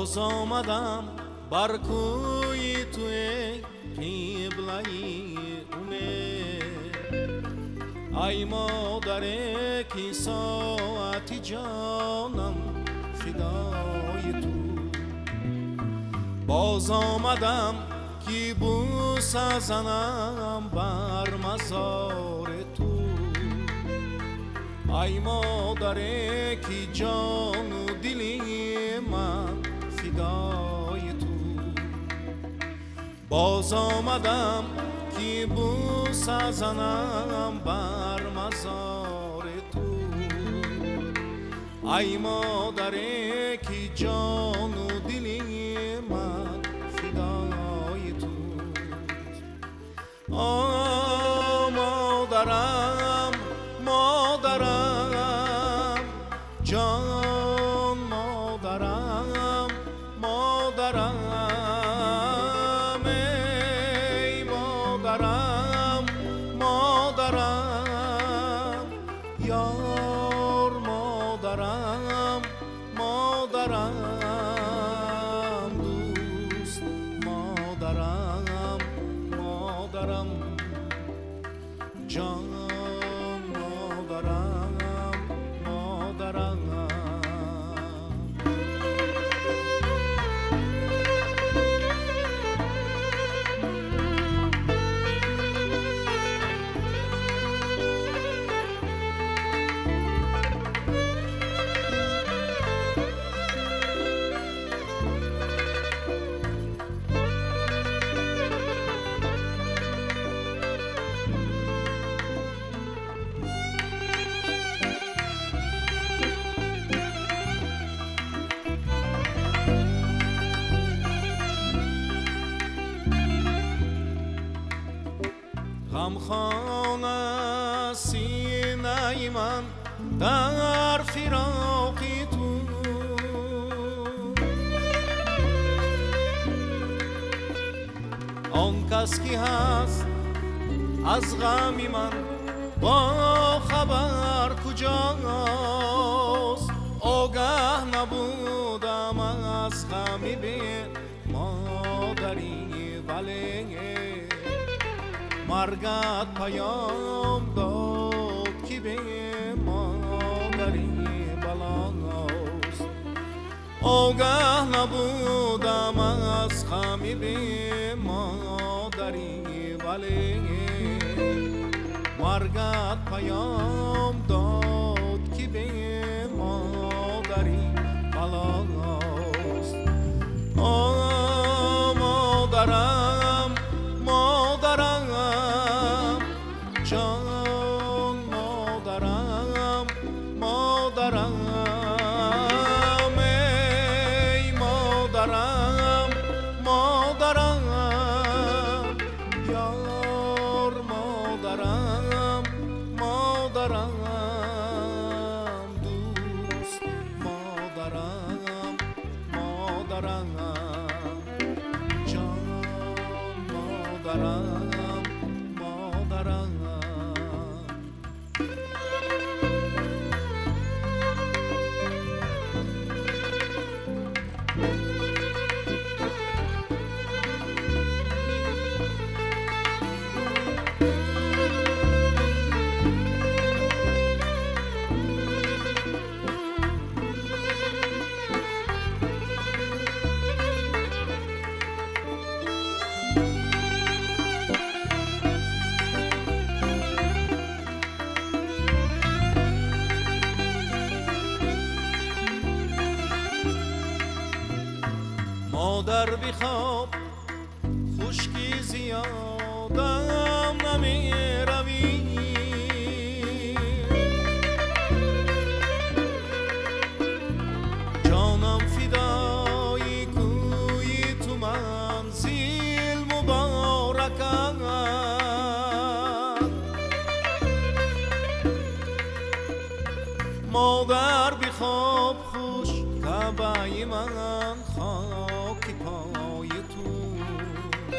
Боз омадам бар кӯи ту эй қиблаи умед. Ай модаре ки соати ҷонам фидои ту. Боз омадам ки бӯса занам бар мазори ту. Ай модаре ки ҷону дили ман фидои ту. Боз омадам ки бӯса занам бар мазори ту. Ай модаре ки ҷону дили ман фидои ту. О модарам, модарам, ҷон модарам, модарам, эй модарам, модарам, ёр модарам, модарам, дӯст модарам, модарам, ҷон модарам, модарам. Ғамхона синаи ман дар фироқи ту. Он кас ки ҳаст аз ғами ман бо хабар куҷост? Огаҳ набудам аз ғами бемодарӣ, вале маргат паём дод ки бемодарӣ балост. Огаҳ набудам аз ғами бемодарӣ, вале маргат паём дод ки бемодарӣ балост. О модарам, модарам, ҷон модарам, модарам, эй модарам, модарам, ёр модарам, модарам, дӯст модарам, модарам, ҷон модарам, модарам. Модар бихоб, хушки зиёдам намеравӣ. Ҷонам фидои кӯи ту манзил муборакат. Модар бихоб, хуш каъбаи ман хоки пои туст.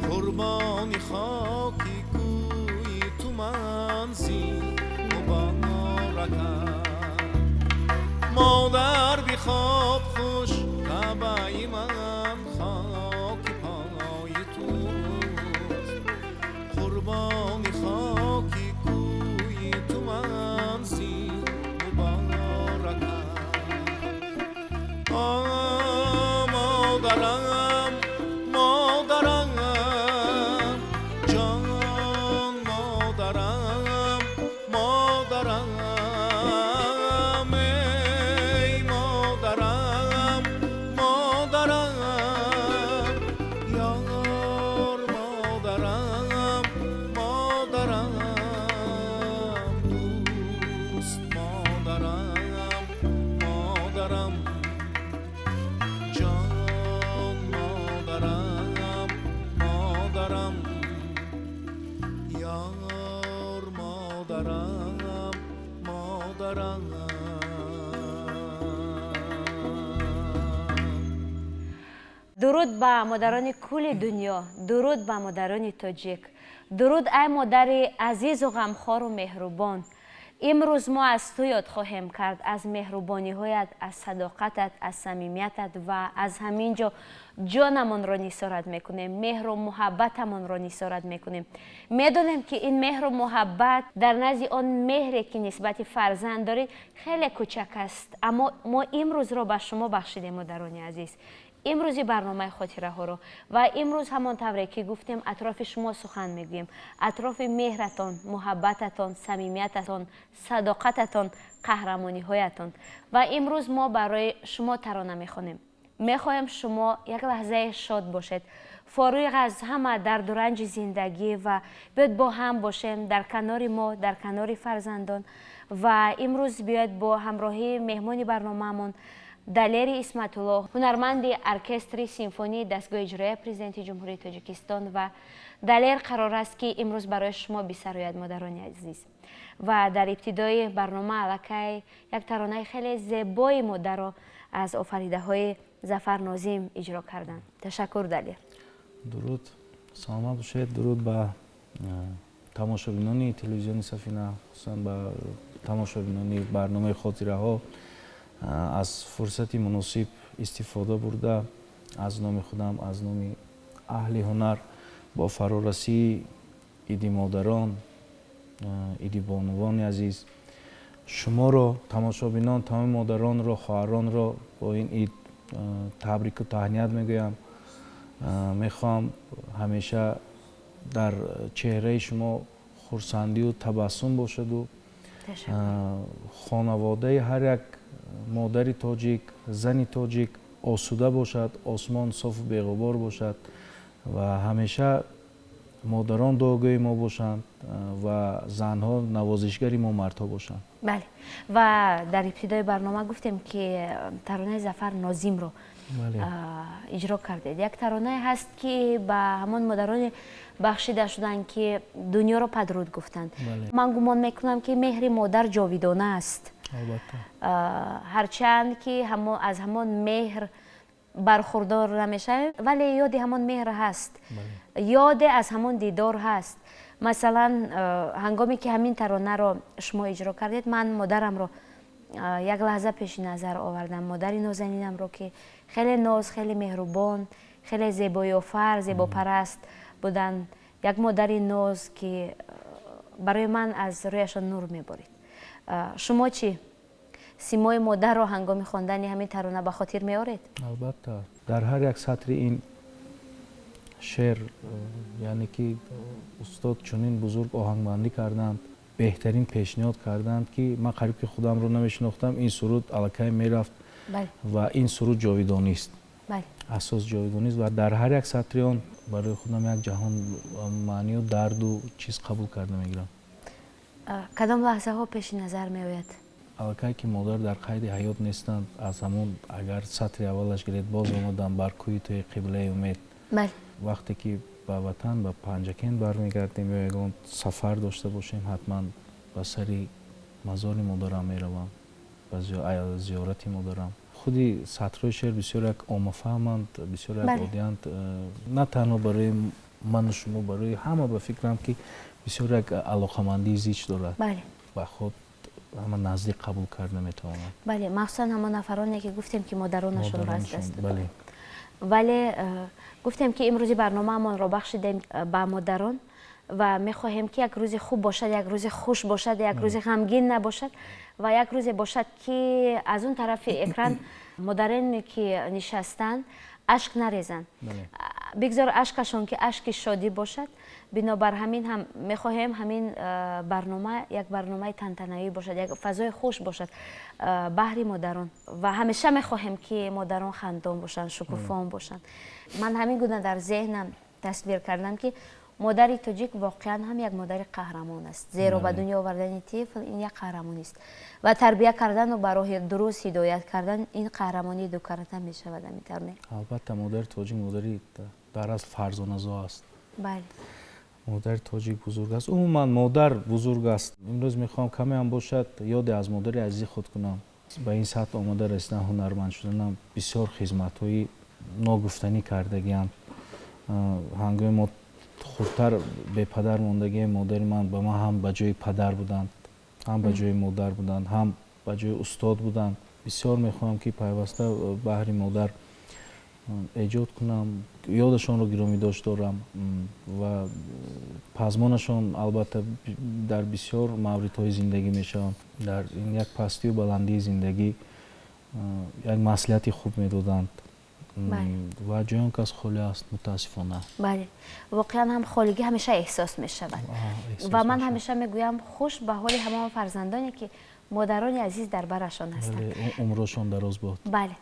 Қурбони хоки кӯи ту манзил муборакат. Модар бихоб, хуш каъбаи Хонаи ман хоки пои туст, қурбони хоки кӯи ту ман син муборакам. Модарам, модарам, ҷон модарам, модарам, эй модарам, модарам, ёр модарам, модарам, дӯст модарам, модарам, ҷон модарам, модарам, ёр модарам, модарам. Дуруд ба модарони кулли дунё, дуруд ба модарони тоҷик, дуруд ай модари азизу ғамхору меҳрубон. Имрӯз мо аз ту ёд хоҳем кард, аз меҳрубониҳоят, аз садоқатат, аз самимиятат ва аз ҳамин ҷо ҷонамонро нисорат мекунем, меҳру муҳаббатамонро нисорат мекунем. Медонем, ки ин меҳру муҳаббат дар назди он меҳре, ки нисбати фарзанд доред, хеле кӯчак аст, аммо мо имрӯзро ба шумо бахшидем, модарони азиз, имрӯзи барномаи хотираҳоро. Ва имрӯз ҳамон тавре ки гуфтем, атрофи шумо сухан мегӯем, атрофи меҳратон, муҳаббататон, самимиятатон, садоқататон, қаҳрамониҳоятон. Ва имрӯз мо барои шумо тарона мехонем. Мехоҳем шумо як лаҳзае шод бошед, фориғ аз ҳама дарду ранҷи зиндагӣ, ва биёед бо ҳам бошем дар канори мо, дар канори фарзандон. Ва имрӯз биёед бо ҳамроҳии меҳмони барномаамон Далери Исматулло, ҳунарманди оркестри симфонии дастгоҳи иҷроия Президенти Ҷумҳурии Тоҷикистон. Ва Далер қарор аст, ки имрӯз барои шумо бисарояд, модарони азиз. Ва дар ибтидои барнома аллакай як таронаи хеле зебои модарро аз офаридаҳои Зафар Нозим иҷро карданд. Ташаккур, Далер. Дуруд, саломат бошед. Дуруд ба тамошобинони телевизиони Сафина, хусусан ба тамошобинони барномаи хотираҳо. Аз фурсати муносиб истифода бурда, аз номи худам, аз номи аҳли ҳунар бо фарорасии Иди модарон, Иди бонувони азиз шуморо, тамошобинон, тамоми модаронро, хоҳаронро бо ин ид табрику таҳният мегӯям. Мехоҳам ҳамеша дар чеҳраи шумо хурсандию табассум бошаду хонаводаи ҳар як модари тоҷик, зани тоҷик осуда бошад, осмон софу беғубор бошад ва ҳамеша модарон дуогӯи мо бошанд ва занҳо навозишгари мо мардҳо бошанд. Бале, ва дар ибтидои барнома гуфтем, ки таронаи Зафар Нозимро иҷро кардед. Як таронае ҳаст, ки ба ҳамон модароне бахшида шуданд, ки дунёро падруд гуфтанд. Ман гумон мекунам, ки меҳри модар ҷовидона аст, ҳарчанд ки аз ҳамон меҳр бархурдор намешавем, вале ёди ҳамон меҳр ҳаст, ёде аз ҳамон дидор ҳаст. Масалан, ҳангоме ки ҳамин таронаро шумо иҷро кардед, ман модарамро як лаҳза пеши назар овардам, модари нозанинамро, ки хеле ноз, хеле меҳрубон, хеле зебоёфар, зебопараст буданд, як модари ноз, ки барои ман аз рӯяшон нур меборид. Шумо чӣ, симои модарро ҳангоми хондани ҳамин тарона ба хотир меоред? Албатта, дар ҳар як сатри ин шеър, яъне ки устод чунин бузург оҳангбандӣ карданд, беҳтарин пешниҳод карданд, ки ман қариб ки худамро намешинохтам. Ин суруд аллакай мерафт ва ин суруд ҷовидонист, асос ҷовидонист ва дар ҳар як сатри он барои худам як ҷаҳон маънию дарду чиз қабул карда мегирам. Кадом лаҳзаҳо пеши назар меояд? Аллакай ки модар дар қайди ҳаёт нестанд, аз ҳамон агар сатри аввалаш гиред: «Боз омадам бар кӯи туи қиблаи умед». Вақте ки ба ватан, ба Панҷакент бармегардем ё ягон сафар дошта бошем, ҳатман ба сари мазори модарам меравам, ба зиёрати модарам. Худи сатрҳои шеър бисёр як оммафаҳманд, бисёр як оддиянд, на танҳо барои ману шумо, барои ҳама. Ба фикрам, ки бисёр як алоқамандии зич дорад, ба худ ҳама наздик қабул карда метавонанд. Бале, махсусан ҳамон нафароне, ки гуфтем, ки модаронашонро аз даст. Бале. Вале гуфтем, ки имрӯзи барномаамонро бахшидем ба модарон ва мехоҳем, ки як рӯзи хуб бошад, як рӯзи хуш бошад, як рӯзи ғамгин набошад ва як рӯзе бошад, ки аз он тарафи экран модароне, ки нишастанд, ашк нарезанд, бигзор ашкашон ки ашки шодӣ бошад. Бинобар ҳамин ҳам мехоҳем ҳамин барнома як барномаи тантанавӣ бошад, як фазои хуш бошад баҳри модарон ва ҳамеша мехоҳем, ки модарон хандон бошанд, шукуфон бошанд. Ман ҳамин гуна дар зеҳнам тасвир кардам, ки модари тоҷик воқеан ҳам як модари қаҳрамон аст, зеро ба дунё овардани тифл ин як қаҳрамонист ва тарбия кардану ба роҳи дуруст ҳидоят кардан ин қаҳрамонии дукарата мешавад. Ҳамин не? Албатта, модари тоҷик модари дар асл фарзоназо аст. Модари тоҷик бузург аст, умуман модар бузург аст. Имрӯз мехоҳам камеам бошад ёде аз модари азизи худ кунам. Ба ин сатҳ омода расидан, ҳунарманд шуданам бисёр хизматҳои ногуфтанӣ кардагианд. Ҳангоми мо хурдтар бепадар мондагии, модари ман ба ман ҳам ба ҷои падар буданд, ҳам ба ҷои модар буданд, ҳам ба ҷои устод буданд. Бисёр мехоҳам, ки пайваста баҳри модар эҷод кунам, ёдашонро гиромӣ дошт дорам ва пазмонашон албатта дар бисёр мавридҳои зиндагӣ мешавам. Дар ин як пастию баландии зиндагӣ як маслиҳати хуб медоданд ва ҷои он кас холӣ аст, мутаассифона. Бале, воқеан ҳам холигӣ ҳамеша эҳсос мешавад ва ман ҳамеша мегӯям, хуш ба ҳоли ҳамон фарзандоне, ки модарони азиз дар барашон ҳастанд. Умрашон дароз бод. Бале,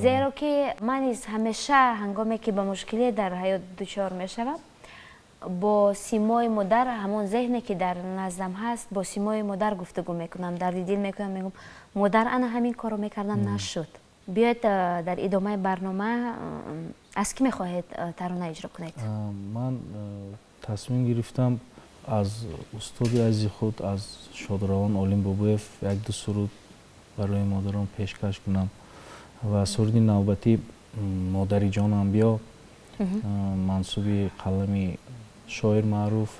зеро ки ман низ ҳамеша ҳангоме ки ба мушкиле дар ҳаёт дучор мешавам, бо симои модар, ҳамон зеҳне ки дар наздам ҳаст, бо симои модар гуфтугӯ мекунам, дарди дил мекунам, мегӯям: модар, ана ҳамин корро мекардам, нашуд. Биёед, дар идомаи барнома аз кӣ мехоҳед тарона иҷро кунед? Ман тасмим гирифтам аз устоди азизи худ, аз шодравон Олим Бобоев як ду суруд барои модарон пешкаш кунам ва суруди навбатӣ «Модари ҷонам биё», мансуби қалами шоир маъруф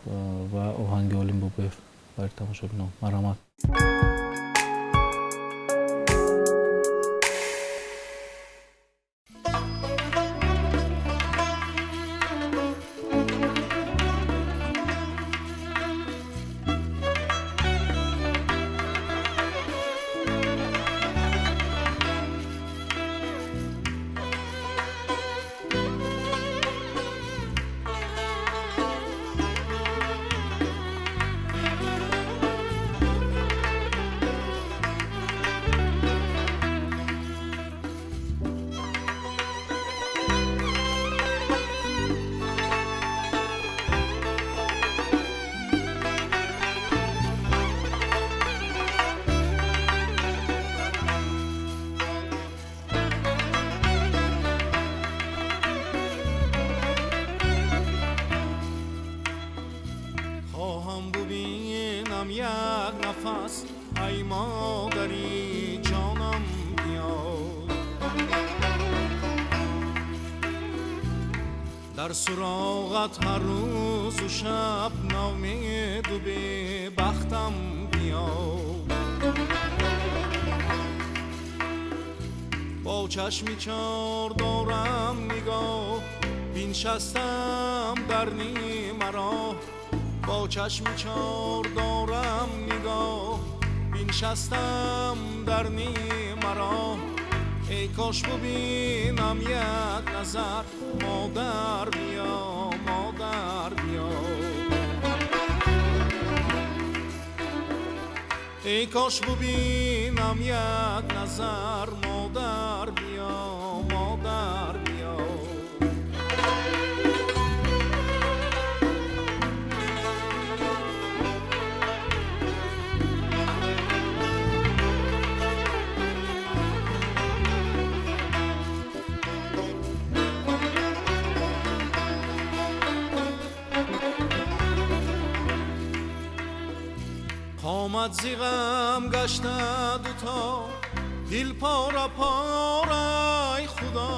ва оҳанги Олим Бобоев барои тамошобинон. Марҳамат. Ай модари ҷонам биё, дар суроғат ҳар рӯзу шаб ноумеду бебахтам биё. Бо чашми чор дорам нигоҳ, биншастам дар нимароҳ. Бо чашми чор дорам нигоҳ, биншастам дар нимароҳ. Эй кош бубинам як назар, модар биё, модар биё. Эй кош бубинам як назар, модар биё, модар биё. Қомат зи ғам гашта дуто, дил пора порай худо.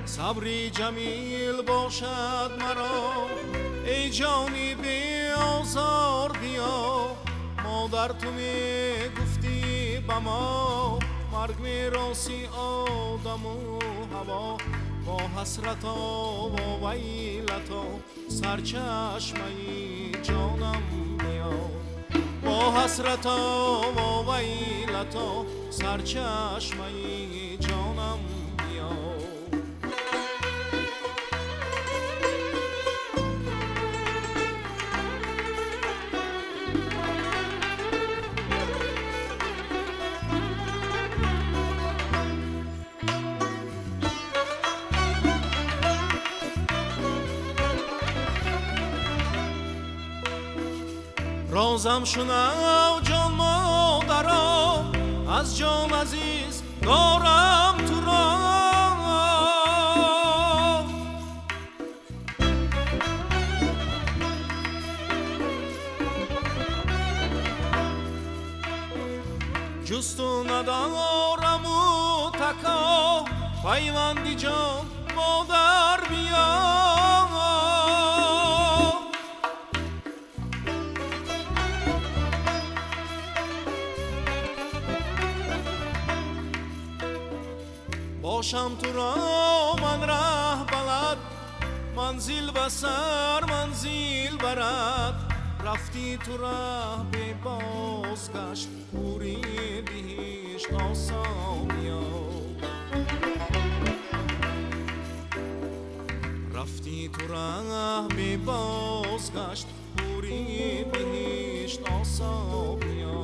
Сабри ҷамил бошад маро, эй ҷони беозор биё. Модар, ту мегуфтӣ ба мо, Марг мероси одаму ҳаво, бо ҳасрато ва вайлато сарчашмаи ҷонам биё. Бо ҳасрато ва вайлато сарчашмаи ҷонам биё. Розам шунав ҷон модаро, аз ҷон азиз дорам туро. Ҷуз ту надораму тако, пайванди ҷон модар биё. Бошам туро ман раҳ балад, манзил ба сар манзил барад. Рафти ту раҳ бебозгашт, ҳури биҳишт осон биё. Рафти ту раҳ бебозгашт, ҳури биҳишт осон биё.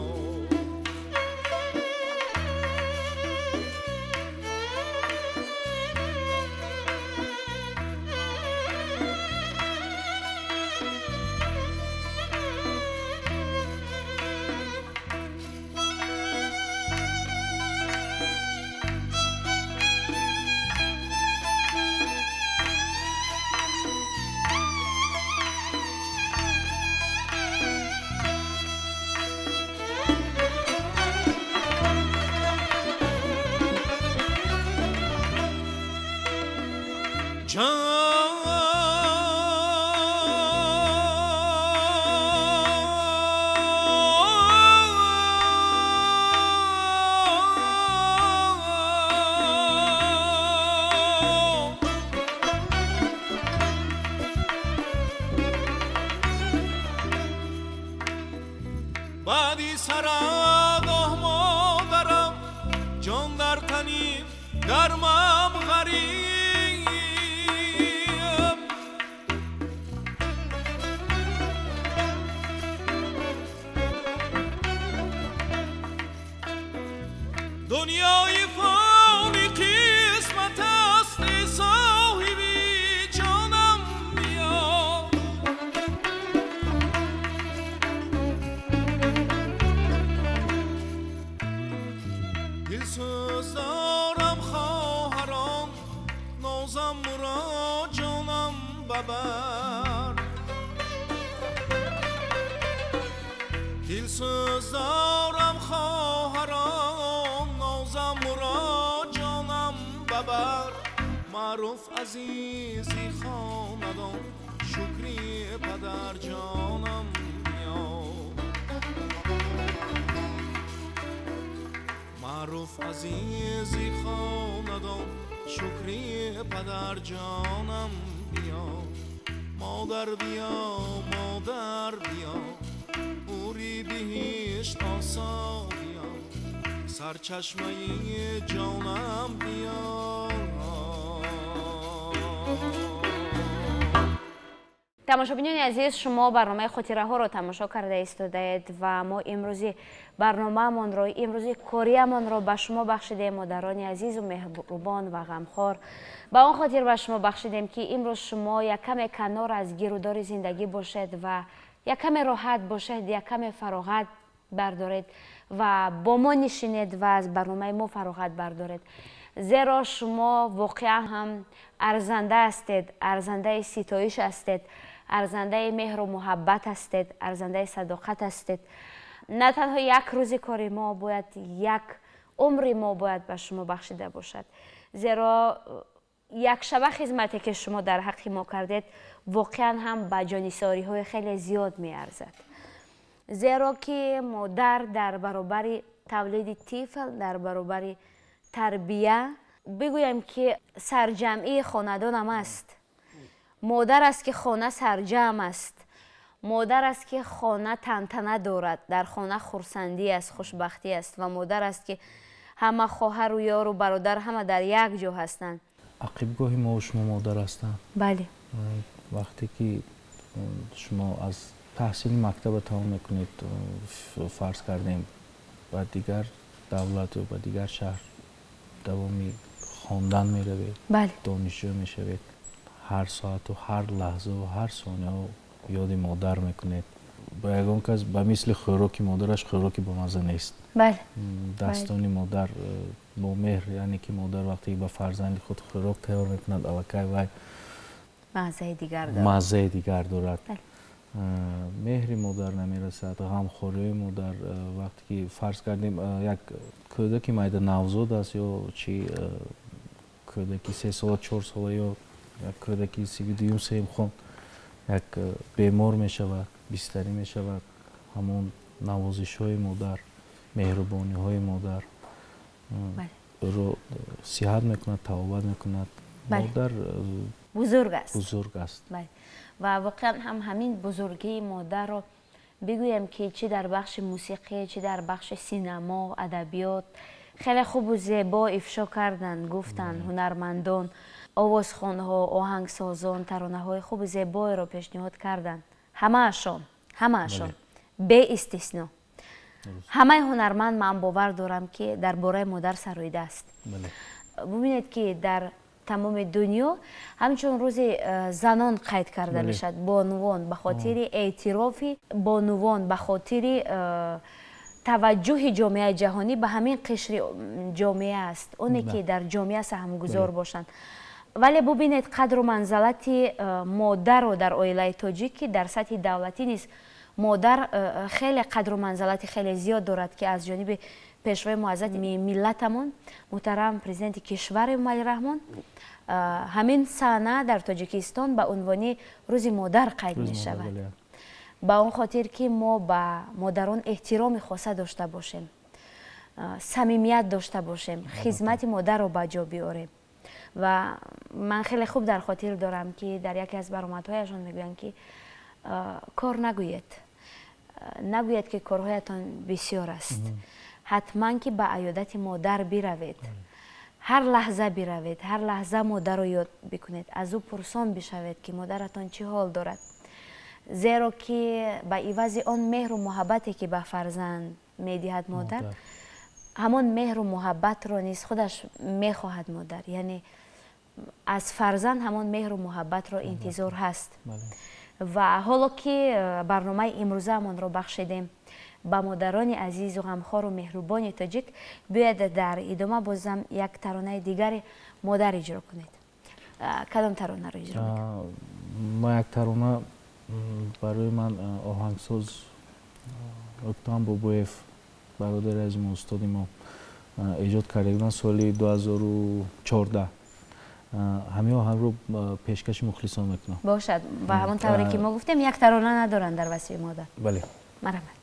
Баъди сарагоҳ модарам, ҷон дар таним гармам ғариб. Дунёи фони қисмат аст, эй соҳиби ҷонам биё. Дилсӯз дорам хоҳарон, нозам муро ҷонам бабар. Дилсӯз дорам хоҳарон, нозам муро ҷонам бабар. Маъруф азизи хонадон, шукри падарҷонам биё. Маъруф азизи хонадон, шукри падарҷонам биё. Модар биё, модар биё, ҳури биҳишт осо биё, сарчашмаи ҷонам биё. Тамошобинони азиз, шумо барномаи хотираҳоро тамошо карда истодаед ва мо имрӯзи барномаамонро, имрӯзи кориамонро ба шумо бахшидем, модарони азизу меҳрубон ва ғамхор. Ба он хотир ба шумо бахшидем, ки имрӯз шумо як каме канор аз гирудори зиндагӣ бошед ва як каме роҳат бошед, як каме фароғат бардоред ва бо мо нишинед ва аз барномаи мо фароғат бардоред. Зеро шумо воқеан ҳам арзанда ҳастед, арзандаи ситоиш ҳастед, арзандаи меҳру муҳаббат ҳастед, арзандаи садоқат ҳастед. На танҳо як рӯзи кори мо бояд, як умри мо бояд ба шумо бахшида бошад. Зеро як шаба хизмате ки шумо дар ҳаққи мо кардед, воқеан ҳам ба ҷонисориҳои хеле зиёд меарзад. Зеро ки модар дар баробари тавлиди тифл, дар баробари тарбия, бигӯям ки сарҷамъии хонадонам аст. Модар аст ки хона сарҷамъ аст, модар аст ки хона тантана дорад, дар хона хурсандӣ аст, хушбахтӣ аст ва модар аст ки ҳама хоҳару ёру бародар ҳама дар як ҷо ҳастанд. Ақибгоҳи мо шумо модар ҳастанд. Бале. Вақте ки шумо аз таҳсили мактаба тамом мекунед, фарз кардем, ба дигар давлат ё ба дигар шаҳр давоми хондан меравед, донишҷӯ мешавед, ҳар соату ҳар лаҳзаву ҳар сонияо ёди модар мекунед. Ба ягон кас ба мисли хӯроки модараш хӯроки бомазза нест. Дастони модар бо меҳр, яъне ки модар вақте ки ба фарзанди худ хӯрок тайёр мекунад, аллакай вай маззаи дигар дорад. Меҳри модар намерасад, ғамхориҳои модар. Вақте ки фарз кардем як кӯдаки майда навзод аст ё чи кӯдаки 3 сола, 4 сола ё як кӯдаки 32-юм, сеюм хон як бемор мешавад, бистарӣ мешавад, ҳамон навозишҳои модар, меҳрубониҳои модар ӯро сиҳат мекунад, табобат мекунад. Модар бузург аст, бузург аст. Ва воқеан ҳам ҳамин бузургии модарро бигӯем ки чӣ дар бахши мусиқӣ, чӣ дар бахши синамо, адабиёт хеле хубу зебо ифшо карданд, гуфтанд ҳунармандон, овозхонҳо, оҳангсозон таронаҳои хубу зебоеро пешниҳод карданд. Ҳамаашон беистисно. Ҳамаи ҳунарманд, ман бовар дорам, ки дар бораи модар сароидааст. Бубинед ки дар тамоми дунё ҳамчун рӯзи занон қайд карда мешавад, бонувон, ба хотири эътирофи бонувон, ба хотири таваҷҷӯҳи ҷомеаи ҷаҳонӣ ба ҳамин қишри ҷомеа аст, оне ки дар ҷомеа саҳмгузор бошанд. Вале бубинед қадру манзалати модарро дар оилаи тоҷик, ки дар сатҳи давлатӣ низ модар хеле қадру манзалати хеле зиёд дорад, ки аз ҷониби пешвои муаззами миллатамон, муҳтарам президенти кишвар Эмомалӣ Раҳмон, ҳамин саҳна дар Тоҷикистон ба унвони рӯзи модар қайд мешавад, ба он хотир ки мо ба модарон эҳтироми хоса дошта бошем, самимият дошта бошем, хизмати модарро ба ҷо биёрем. Ва ман хеле хуб дар хотир дорам, ки дар яке аз баромадҳояшон мегӯянд, ки кор нагӯед, нагӯед, ки корҳоятон бисёр аст, ҳатман ки ба аёдати модар биравед, ҳар лаҳза биравед, ҳар лаҳза модарро ёд бикунед, аз ӯ пурсон бишавед, ки модаратон чӣ ҳол дорад, зеро ки ба ивази он меҳру муҳаббате, ки ба фарзанд медиҳад модар, ҳамон меҳру муҳаббатро низ худаш мехоҳад модар, яъне аз фарзанд ҳамон меҳру муҳаббатро интизор ҳаст. Ва ҳоло ки барномаи имрӯзаамонро бахшидем ба модарони азизу ғамхору меҳрубони тоҷик, биёед дар идома бозам як таронаи дигари модар иҷро кунед. Кадом таронаро иҷро мекунед? Ма як тарона барои ман оҳангсоз Октам Бобоев, бародари азиму устоди мо, эҷод карда буданд соли 2014. Ҳамин оҳангро пешкаши мухлисон мекунам. Бошад. Ва ҳамон тавре ки мо гуфтем, як тарона надоранд дар васфи модар. Бале. Марҳамат.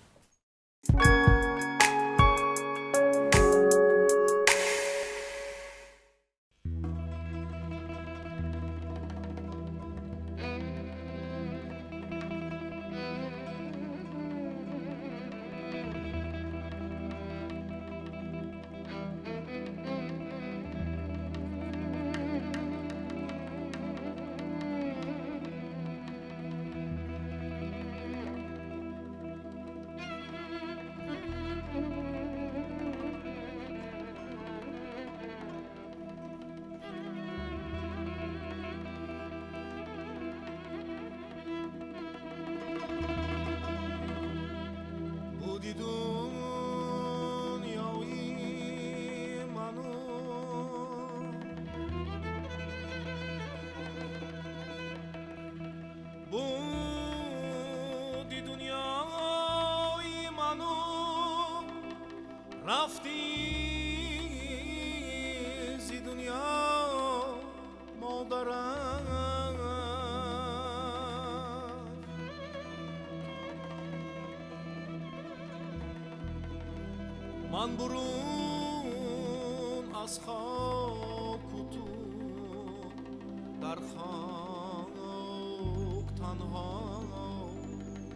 Буди дунёи ману буди дунёи ману рафти зи дунё модарам. Ман бурун аз хоку ту дар хок танҳо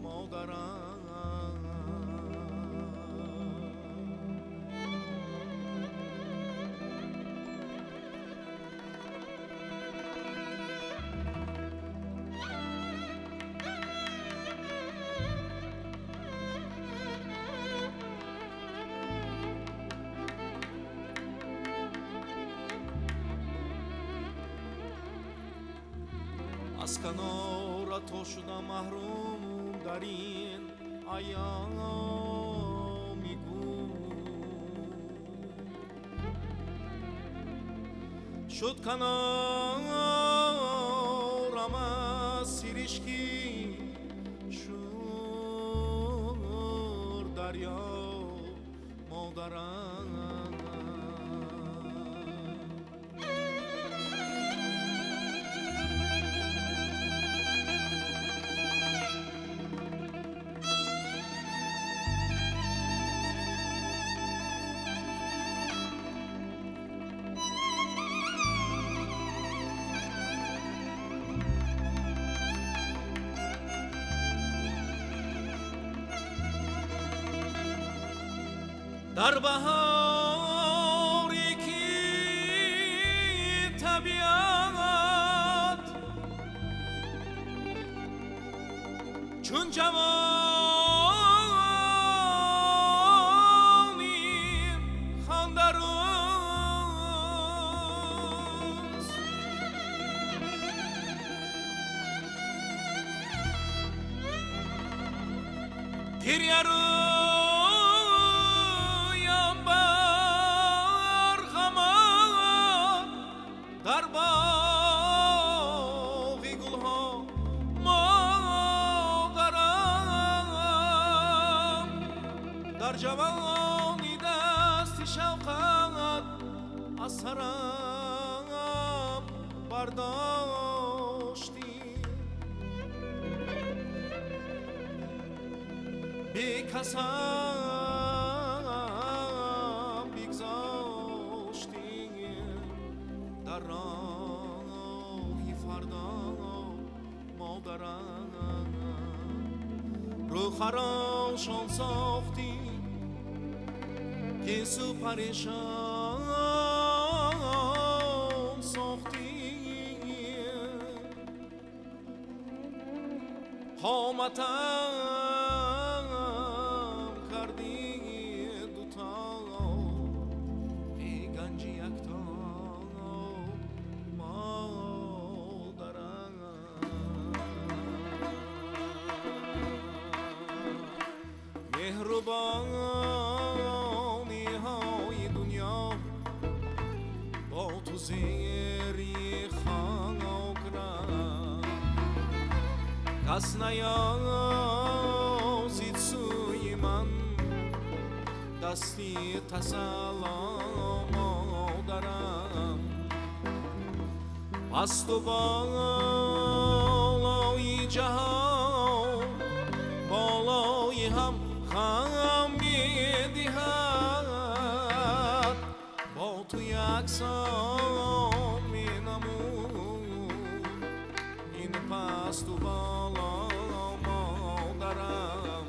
модарам. Аз канора то шудам маҳрум дар ин айёми гум, шуд канорам аз сиришки шур дарё модарам. Дар баҳоре ки табиат чун ҷавони хандарӯз, гирярӯ дар боғи гулҳо модарам, дар ҷавони дасти шавқат аз сарам бардоштӣ, бекасам бигзоштӣ дар роҳи фардо модарам. Рӯ харошон сохтӣ гесу парешон сохтӣ, қоматам кардӣ дуто беганҷи якто модарам. Меҳрубониҳои дунё бо ту зери хок рафт, кас наёзид сӯи ман дасти тасалло модарам. Пасту болои ҷаҳон болои ҳам хам медиҳад, бо ту яксон менамуд ин пасту боло модарам,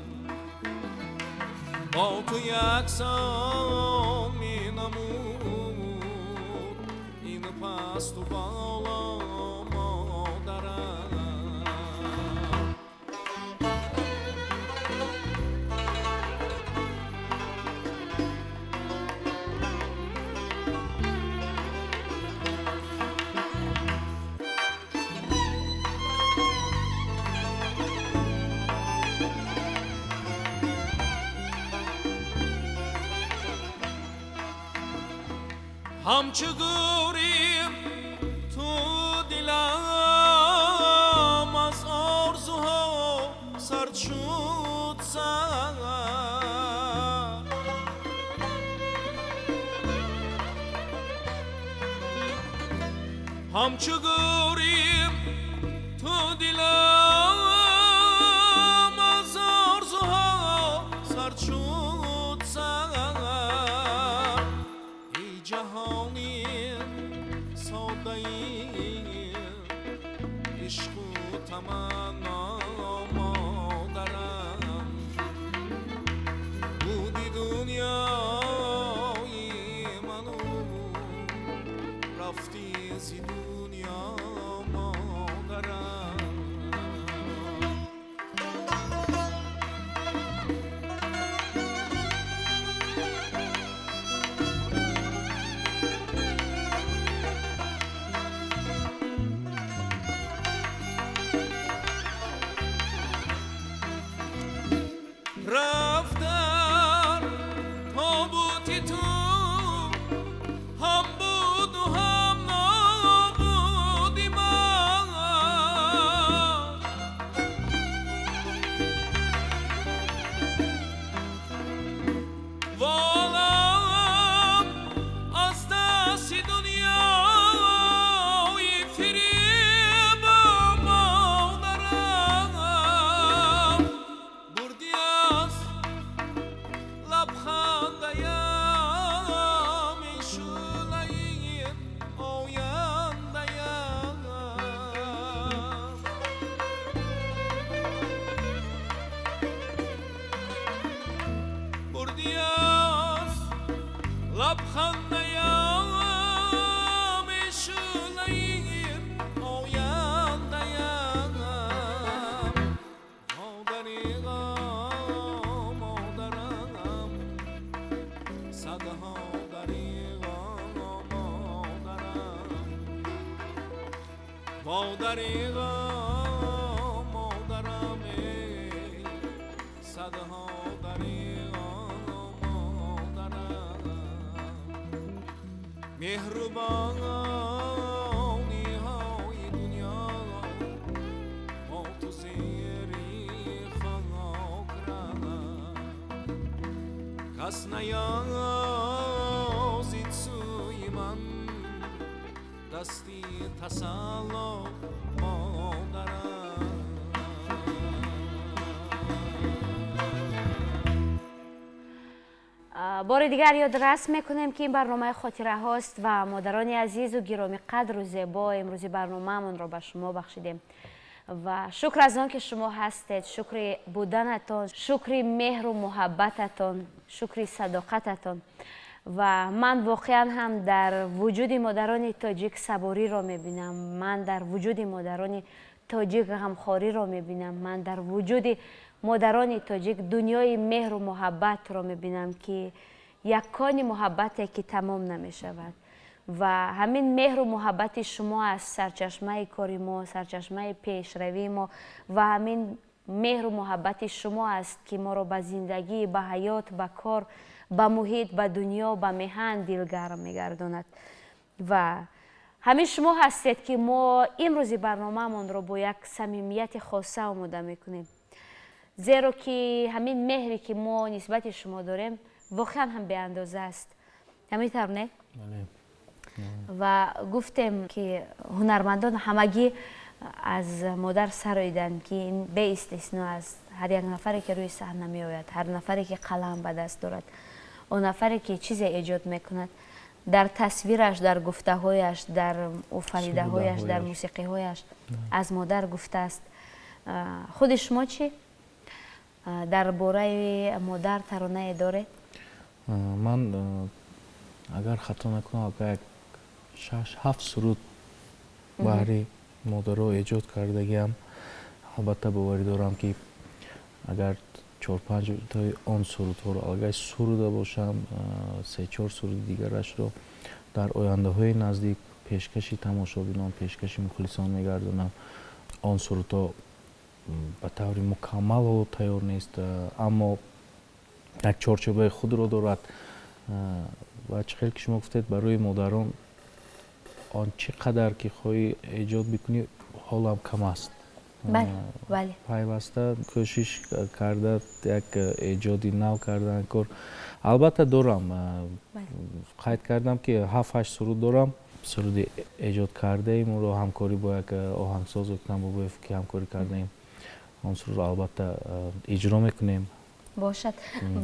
бо ту яксон менамуд ин пасту боло модарам. Ҳамчу гӯри ту дилам аз орзуҳо сард шуд сар, ҳамчу гӯри ту дилам аз орзуҳо сард шуд сар. تمنا مادرم بودی دنیای منو رفتی زی دنیا مادرم. رفتن تابوتی تو هم بود و هم نابودی من، والم از دست دنیای فریب مادرم بردی از لبخندیم شعله آینده‌ام بردی از لبخندیم شعله آینده‌ام. مادریقا مادرم صدها دریغا مادرم، مادریقا مادرم صدها دریغا مادرم. مهربانی های دنیا با تو زیری خاک رفت، کس نیازید سوی من دستی تسلا مادرم. бори дигар ёдрас мекунем, ки ин барномаи хотираҳост ва модарони азизу гиромиқадру зебо, имрӯзи барномаамонро ба шумо бахшидем ва шукр аз он ки шумо ҳастед, шукри буданатон, шукри меҳру муҳаббататон, шукри садоқататон. Ва ман воқеан ҳам дар вуҷуди модарони тоҷик сабуриро мебинам, ман дар вуҷуди модарони тоҷик ғамхориро мебинам, ман дар вуҷуди модарони тоҷик дунёи меҳру муҳаббатро мебинам, ки якони муҳаббате ки тамом намешавад. Ва ҳамин меҳру муҳаббати шумо аст сарчашмаи кори мо, сарчашмаи пешравии мо, ва ҳамин меҳру муҳаббати шумо аст ки моро ба зиндагӣ, ба ҳаёт, ба кор, ба муҳит, ба дунё, ба меҳан дилгарм мегардонад. Ва ҳамин шумо ҳастед ки мо имрӯзи барномаамонро бо як самимияти хоса омода мекунем, зеро ки ҳамин меҳре ки мо нисбати шумо дорем воқеан ҳам беандоза аст. Ҳамин тавр, не? Ва гуфтем ки ҳунармандон ҳамагӣ аз модар сароиданд, ки ин беистисно аст. Ҳар як нафаре ки рӯи саҳна меояд, ҳар нафаре ки қалам ба даст дорад, он нафаре ки чизе эҷод мекунад, дар тасвираш, дар гуфтаҳояш, дар офаридаҳояш, дар мусиқиҳояш аз модар гуфтааст. Худи шумо чӣ дар бораи модар таронае доред? Ман агар хато накунам, як 6-7 суруд баҳри модаро эҷод кардагиам. Албатта, боварӣ дорам, ки агар 4-5 тои он сурудҳоро аллакай суруда бошам, 3-4 суруди дигарашро дар ояндаҳои наздик пешкаши тамошобинон, пешкаши мухлисон мегардонам. Он сурудҳо ба таври мукаммал ҳоло тайёр нест, аммо як чорчӯбаи худро дорад. Ва чӣ хел ки шумо гуфтед, барои модарон он чӣ қадар ки хоҳӣ эҷод бикунӣ, ҳолам кам аст. Бале. Пайваста кӯшиш карда, як эҷоди нав кардан кор албатта дорам. Қайд кардам, ки 7-8 суруд дорам, суруди эҷод кардаем, ӯро ҳамкорӣ бо як оҳангсоз Окнам Бобоев ки ҳамкорӣ кардаем, он сурудро албатта иҷро мекунем. Бошад.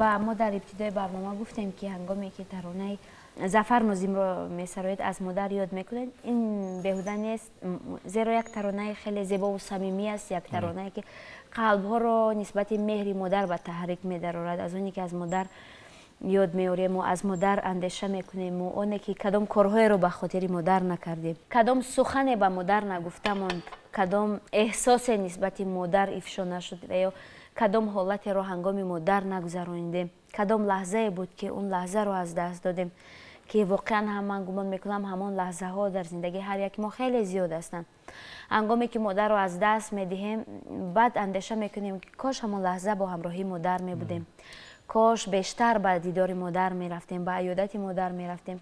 Ва мо дар ибтидои барнома гуфтем, ки ҳангоме ки таронаи Зафар Нозимро месароед, аз модар ёд мекунед. Ин беҳуда нест, зеро як таронае хеле зебову самимӣ аст, як таронае ки қалбҳоро нисбати меҳри модар ба таҳрик медарорад. Аз оне ки аз модар ёд меорему, аз модар андеша мекунему, оне ки кадом корҳоеро ба хотири модар накардем, кадом сухане ба модар нагуфта монд, кадом эҳсосе нисбати модар ифшо нашуд ва ё кадом ҳолатеро ҳангоми модар нагузаронидем, кадом лаҳзае буд ки он лаҳзаро аз даст додем, ки воқеан ҳам ман гумон мекунам ҳамон лаҳзаҳо дар зиндагии ҳар яки мо хеле зиёд ҳастанд. Ҳангоме ки модарро аз даст медиҳем, баъд андеша мекунем ки кош ҳамон лаҳза бо ҳамроҳии модар мебудем, кош бештар ба дидори модар мерафтем, ба аёдати модар мерафтем,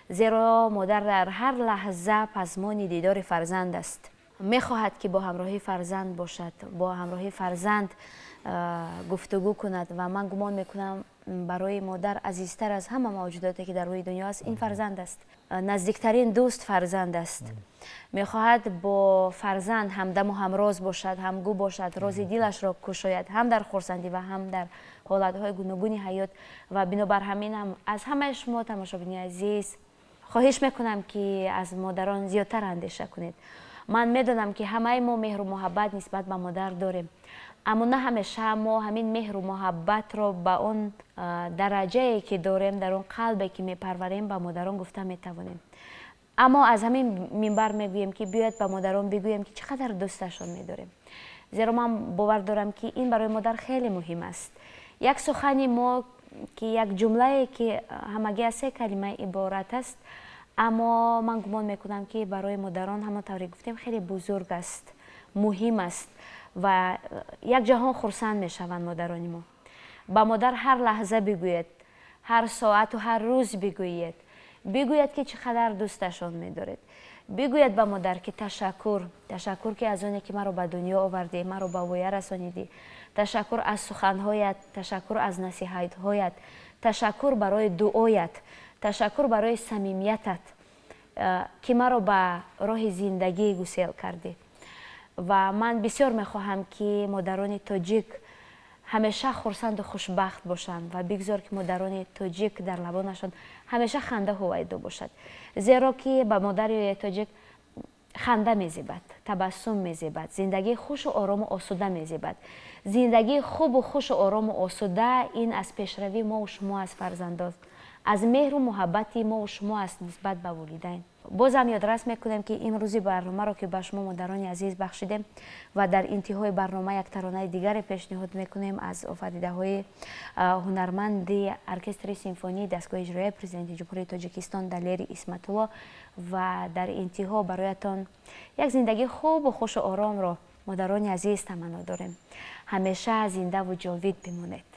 зеро модар дар ҳар лаҳза пазмони дидори фарзанд аст. Мехоҳад ки бо ҳамроҳии фарзанд бошад, бо ҳамроҳии фарзанд гуфтугӯ кунад ва ман гумон мекунам барои модар азизтар аз ҳама мавҷудоте ки дар рӯи дунё аст ин фарзанд аст. Наздиктарин дӯст фарзанд аст. Мехоҳад бо фарзанд ҳамдаму ҳамроз бошад, ҳамгӯ бошад, рози дилашро кушояд ҳам дар хурсандӣ ва ҳам дар ҳолатҳои гуногуни ҳаёт. Ва бинобар ҳамин ҳам аз ҳамаи шумо тамошобини азиз хоҳиш мекунам ки аз модарон зиёдтар андеша кунед. Ман медонам ки ҳамаи мо меҳру муҳаббат нисбат ба модар дорем, аммо на ҳамеша мо ҳамин меҳру муҳаббатро ба он дараҷае ки дорем, дар он қалбе ки мепарварем, ба модарон гуфта метавонем. Аммо аз ҳамин минбар мегӯем ки биёяд ба модарон бигӯем ки чӣ қадар дӯсташон медорем, зеро ман бовар дорам ки ин барои модар хеле муҳим аст. Як сухани мо ки як ҷумлае ки ҳамагӣ аз се калима иборат аст, аммо ман гумон мекунам ки барои модарон ҳамон тавре гуфтем хеле бузург аст, муҳим аст ва як ҷаҳон хурсанд мешаванд модарони мо. Ба модар ҳар лаҳза бигӯед, ҳар соату ҳар рӯз бигӯед, бигӯяд ки чӣ қадар дӯсташон медоред. Бигӯяд ба модар ки ташаккур, ташаккур ки аз оне ки маро ба дунё овардӣ, маро ба воя расонидӣ, ташаккур аз суханҳоят, ташаккур аз насиҳатҳоят, ташаккур барои дуоят, ташаккур барои самимиятат ки маро ба роҳи зиндагӣ гусел кардӣ. Ва ман бисёр мехоҳам ки модарони тоҷик ҳамеша хурсанду хушбахт бошанд ва бигзор ки модарони тоҷик дар лабонашон ҳамеша ханда ҳувайдо бошад, зеро ки ба модари тоҷик ханда мезебад, табассум мезебад, зиндагии хушу орому осуда мезебад. Зиндагии хубу хушу орому осуда ин аз пешравии мову шумо аз фарзандон, аз меҳру муҳаббати мову шумо аст нисбат ба волидайн. Бозам ёдрас мекунем ки имрӯзи барномаро ки ба шумо модарони азиз бахшидем ва дар интиҳои барнома як таронаи дигаре пешниҳод мекунем аз офаридаҳои ҳунарманди оркестри симфонии дастгоҳи иҷроияи президенти Ҷумҳурии Тоҷикистон Далери Исматулло ва дар интиҳо бароятон як зиндагии хубу хушу оромро модарони азиз таманно дорем. Ҳамеша зиндаву ҷовид бимонед.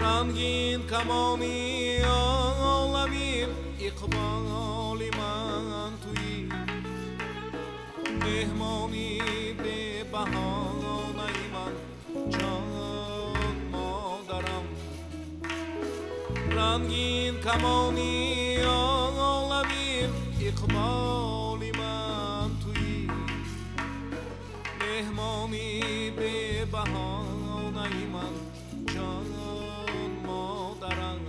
Рангин камони олами иқболи ман туӣ, меҳмони бебаҳонаи ман ҷон модарам. Рангин камони олами иқболи ман туӣ, меҳмони бебаҳонаи ман ҷон модарам.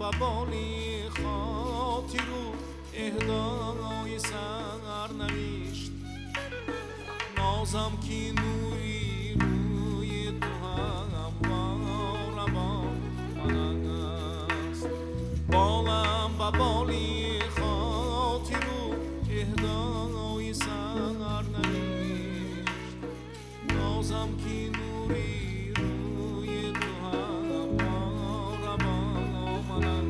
ба боли хотиру эҳдои сарнавишт. Нозам ки нури рӯи ту ҳамвора бо ман аст. Болам ба боли хотиру эҳдои сарнавишт. Нозам ки нури рӯи ту ҳамвора бо ман аст.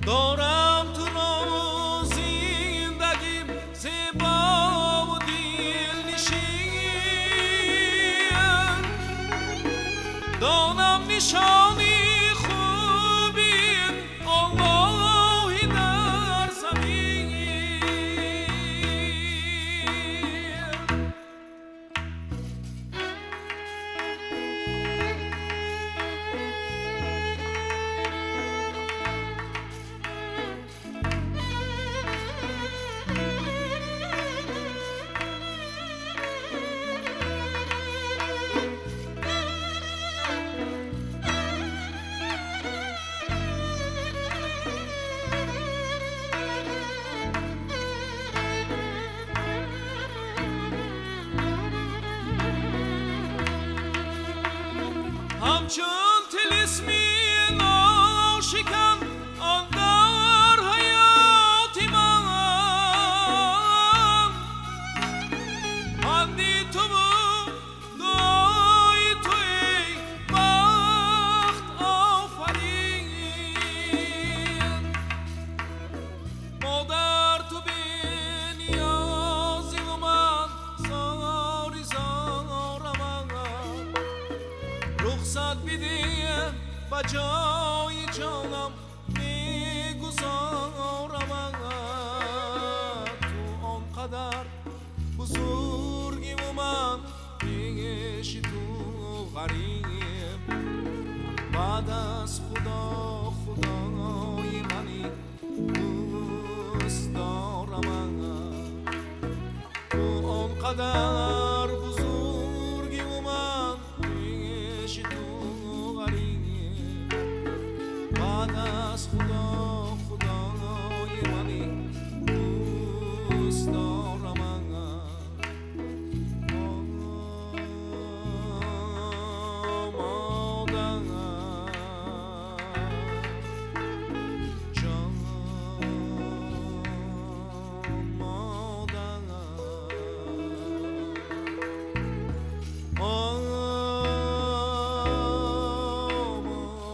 Дорам туро зиндагим зебову дилнишин, донам нишони хубин Аллоҳи дар замин. Ҳамчун тилисми ношикан андар ҳаёти ман, панди туву дуои ту эй бахт офарин. Модар ту бениёзиву ман зори зораман. Рухсат бидеҳ ба ҷои ҷонам мегузорам. Ту он қадар бузургиву ман пеши ту ғариб. Баъд аз Худо Худои мани дӯст дорам. Ту он қадар бузургиву ман пеши ту ғариб. Баъд аз Худо Худои мани дӯст дорам. Модар ҷон, модар,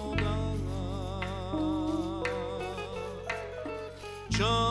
модар ҷон.